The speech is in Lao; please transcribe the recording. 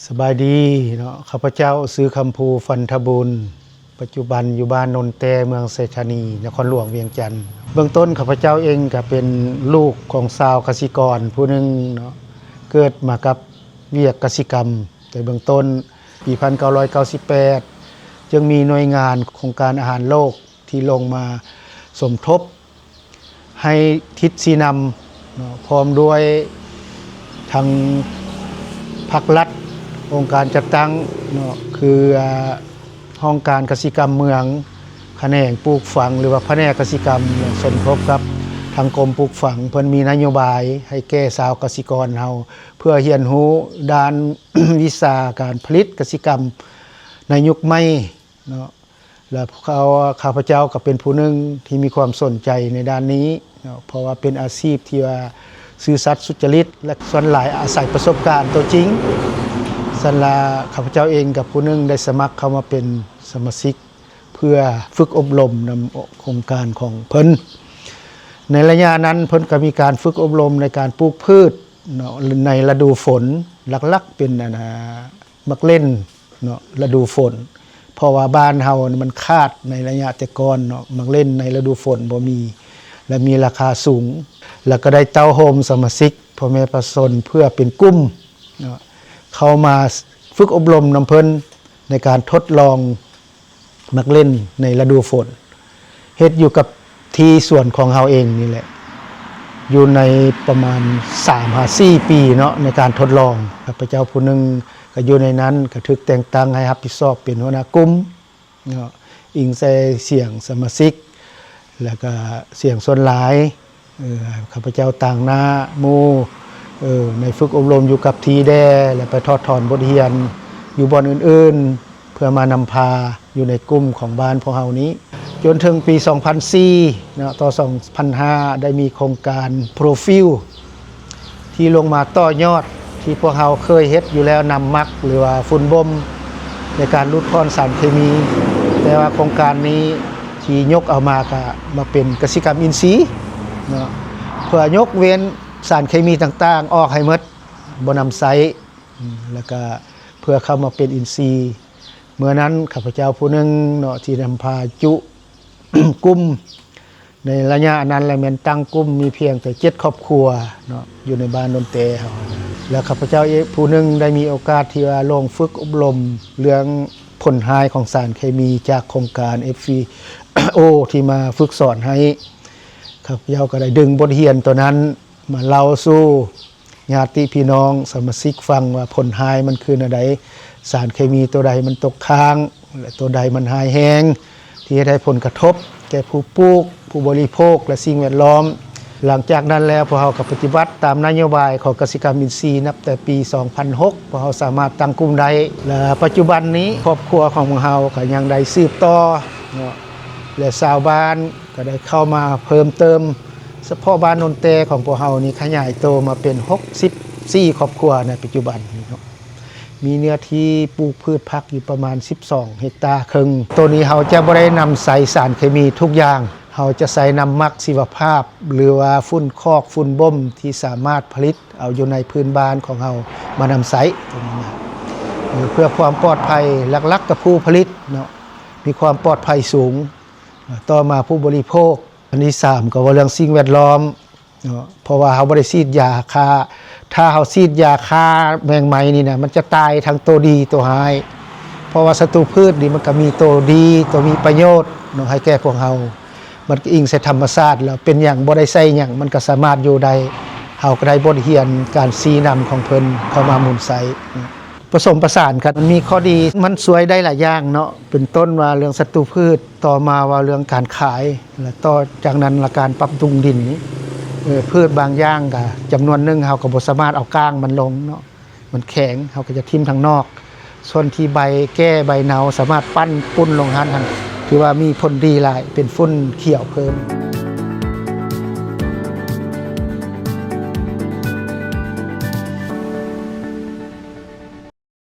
ສະບາຍດີເນາະ, ຂ້າພະເຈົ້າຊື່ ຄຳພູ ຟັນທະບຸນ, ປັດຈຸບັນຢູ່ບ້ານໂນນແຕ້ ເມືອງໄຊທານີ ນະຄອນຫຼວງວຽງຈັນ. ເບື້ອງຕົ້ນ ຂ້າພະເຈົ້າເອງກໍເປັນລູກຂອງຊາວກະສິກອນຜູ້ໜຶ່ງເນາະ, ເກີດມາກັບວຽກກະສິກຳ. ແຕ່ເບື້ອງຕົ້ນ ປີພັນເກົ້າຮ້ອຍເກົ້າສິບແປດ ຈຶ່ງມີໜ່ວຍງານໂຄງການອາຫານໂລກ ທີ່ລົງມາສົມທົບໃຫ້ທິດຊີ້ນຳເນາະ, ພ້ອມດ້ວຍທາງພັກລັດ, ອົງການຈັດຕັ້ງເນາະ, ຄື ອາ ຫ້ອງການກະສິກຳເມືອງ, ຂະແໜງປູກຝັງ ຫຼືວ່າພະແນກກະສິກຳ ສົມທົບກັບທາງກົມປູກຝັງ, ເພິ່ນມີນະໂຍບາຍໃຫ້ແກ່ຊາວກະສິກອນເຮົາ ເພື່ອຮຽນຮູ້ດ້ານວິຊາການຜະລິດກະສິກຳໃນຍຸກໃໝ່ ເນາະ ແລະ ເຂົາ ຂ້າພະເຈົ້າກໍເປັນຜູ້ໜຶ່ງທີ່ມີຄວາມສົນໃຈໃນດ້ານນີ້ເນາະ, ເພາະວ່າເປັນອາຊີບທີ່ວ່າຊື່ສັດສຸດຈະລິດ ແລະ ສ່ວນຫຼາຍອາໄສປະສົບການຕົວຈິງ. ຊັ້ນລະ ຂ້າພະເຈົ້າເອງກັບຜູ້ໜຶ່ງໄດ້ສະໝັກເຂົ້າມາເປັນສະມາຊິກ ເພື່ອຝຶກອົບຮົມນຳໂຄງການຂອງເພິ່ນ. ໃນໄລຍະນັ້ນ ເພິ່ນກໍມີການຝຶກອົບຮົມໃນການປູກພືດເນາະ ໃນລະດູຝົນ, ຫຼັກໆເປັນ ອັນນາ ໝາກເລັ່ນເນາະ ລະດູຝົນ, ເພາະວ່າບ້ານເຮົານີ້ມັນຂາດໃນໄລຍະແຕ່ກ່ອນເນາະ, ໝາກເລັ່ນໃນລະດູຝົນບໍ່ມີ ແລະ ມີລາຄາສູງ. ແລ້ວກໍໄດ້ເຕົ້າໂຮມສະມາຊິກ ພໍ່ແມ່ປະຊາຊົນເພື່ອເປັນກຸ່ມເນາະ ເຂົ້າມາຝຶກອົບຮົມນຳເພິ່ນໃນການທົດລອງ ໝາກເລັ່ນໃນລະດູຝົນ, ເຮັດຢູ່ກັບທີ່ສວນຂອງເຮົາເອງນີ້ແຫຼະ ຢູ່ໃນປະມານສາມຫາສີ່ປີເນາະ ໃນການທົດລອງ. ຂ້າພະເຈົ້າຜູ້ໜຶ່ງກໍຢູ່ໃນນັ້ນ ກໍຖືກແຕ່ງຕັ້ງໃຫ້ຮັບຜິດຊອບເປັນຫົວໜ້າກຸ່ມເນາະ, ອີງໃສ່ສຽງສະມາຊິກ ແລ້ວກະສຽງສ່ວນຫຼາຍ. ເອີ ຂ້າພະເຈົ້າຕາງໜ້າໝູ່ ເອີ ໃນຝຶກອົບຮົມຢູ່ກັບທີ່ແດ່ ແລະ ໄປຖອດຖອນບົດຮຽນຢູ່ບ່ອນອື່ນໆ ເພື່ອມານຳພາຢູ່ໃນກຸ່ມຂອງບ້ານພວກເຮົານີ້ ຈົນເຖິງປີສອງພັນສີ່ເນາະ ຕໍ່ສອງພັນຫ້າ ໄດ້ມີໂຄງການໂປຣຟິວ ທີ່ລົງມາຕໍ່ຍອດ ທີ່ພວກເຮົາເຄີຍເຮັດຢູ່ແລ້ວ ນຳໝັກ ຫຼືວ່າຝຸ່ນບົ່ມ ໃນການຫຼຸດຜ່ອນສານເຄມີ, ແຕ່ວ່າໂຄງການນີ້ທີ່ຍົກເອົາມາກະມາເປັນກະສິກຳອິນຊີເນາະ ເພື່ອຍົກເວັ້ນສານເຄມີຕ່າງໆອອກໃຫ້ໝົດ ບໍ່ນຳໃຊ້ ແລ້ວກະເພື່ອເຂົ້າມາເປັນອິນຊີ. ເມື່ອນັ້ນ ຂ້າພະເຈົ້າຜູ້ໜຶ່ງເນາະ ທີ່ນຳພາຈຸກຸ່ມ ໃນໄລຍະອັນນັ້ນແຫຼະ ແມ່ນຕັ້ງກຸ່ມມີພຽງແຕ່ເຈັດຄອບຄົວເນາະ ຢູ່ໃນບ້ານໂນນແຕ້ເຮົາ. ແລ້ວຂ້າພະເຈົ້າອີກຜູ້ໜຶ່ງໄດ້ມີໂອກາດທີ່ວ່າລົງຝຶກອົບຮົມເລື່ອງຜົນຮ້າຍຂອງສານເຄມີຈາກໂຄງການ ເອັຟ ໂອ ທີ່ມາຝຶກສອນໃຫ້. ຂ້າພະເຈົ້າກໍໄດ້ດຶງບົດຮຽນຕົວນັ້ນມາເລົ່າສູ່ ຍາດຕິພີ່ນ້ອງສະມາຊິກຟັງວ່າຜົນຮ້າຍມັນຄືແນວໃດ, ສານເຄມີຕົວໃດມັນຕົກຄ້າງ ແລະ ຕົວໃດມັນຮ້າຍແຮງ ທີ່ເຮັດໃຫ້ຜົນກະທົບແກ່ຜູ້ປູກ, ຜູ້ບໍລິໂພກ ແລະ ສິ່ງແວດລ້ອມ. ຫຼັງຈາກນັ້ນແລ້ວ ພວກເຮົາກໍປະຕິບັດຕາມນະໂຍບາຍຂອງກະສິກຳອິນຊີ ນັບແຕ່ປີສອງພັນຫົກ ພວກເຮົາສາມາດຕັ້ງກຸ່ມໄດ້ ແລະ ປັດຈຸບັນນີ້ຄອບຄົວຂອງພວກເຮົາກໍຍັງໄດ້ສືບຕໍ່ເນາະ ແລະ ຊາວບ້ານ ກໍໄດ້ເຂົ້າມາເພີ່ມເຕີມ. ສະເພາະບ້ານໂນນແຕ້ຂອງພວກເຮົານີ້ຂະຫຍາຍໂຕມາເປັນຫົກສິບສີ່ຄອບຄົວໃນປັດຈຸບັນນີ້ເນາະ, ມີເນື້ອທີ່ປູກພືດຜັກຢູ່ປະມານສິບສອງເຮັກຕາເຄິ່ງ. ໂຕນີ້ເຮົາຈະບໍ່ໄດ້ນຳໃຊ້ສານເຄມີທຸກຢ່າງ, ເຮົາຈະໃຊ້ນ້ຳໝັກຊີວະພາບ ຫຼືວ່າຝຸ່ນຄອກ, ຝຸ່ນບົ່ມ ທີ່ສາມາດຜະລິດເອົາຢູ່ໃນພື້ນບ້ານຂອງເຮົາມານຳໃຊ້ ເພື່ອຄວາມປອດໄພ. ຫຼັກໆກໍຜູ້ຜະລິດເນາະ ມີຄວາມປອດໄພສູງ, ຕໍ່ມາຜູ້ບໍລິໂພກ. ອັນທີສາມ ກໍເວົ້າເລື່ອງສິ່ງແວດລ້ອມເນາະ ເພາະວ່າເຮົາບໍ່ໄດ້ສີດຢາຂ້າ, ຖ້າເຮົາສີດຢາຂ້າແມງໄມ້ນີ້ນະ ມັນຈະຕາຍທັງໂຕດີໂຕຮ້າຍ, ເພາະວ່າສັດຕູພືດນີ້ມັນກໍມີໂຕດີ ໂຕມີປະໂຫຍດເນາະ ໃຫ້ແກ່ພວກເຮົາ. ມັນກໍອີງໃສ່ທຳມະຊາດແລ້ວ ເປັນຫຍັງ ບໍ່ໄດ້ໃສ່ຫຍັງ ມັນກໍສາມາດຢູ່ໄດ້. ເຮົາກໍໄດ້ບົດຮຽນການຊີ້ນຳຂອງເພິ່ນເຂົ້າມາໝູນໃຊ້. ປະສົມປະສານກັນ ມັນມີຂໍ້ດີ ມັນຊ່ວຍໄດ້ຫຼາຍຢ່າງເນາະ, ເປັນຕົ້ນວ່າເລື່ອງສັດຕູພືດ, ຕໍ່ມາວ່າເລື່ອງການຂາຍ ແລະ ຕໍ່ຈາກນັ້ນລະການປັບປຸງດິນນີ້ ເອີ ພືດບາງຢ່າງກະຈຳນວນໜຶ່ງເຮົາກໍບໍ່ສາມາດເອົາກ້າງມັນລົງເນາະ, ມັນແຂງ ເຮົາກໍຈະຖິ້ມທາງນອກ. ສ່ວນທີ່ໃບແກ່ໃບເນົາສາມາດປັ້ນປຸ້ນລົງຫັ້ນ ຫັ້ນຖືວ່າມີຜົນດີຫຼາຍ ເປັນຝຸ່ນຂຽວເພີ່ມ.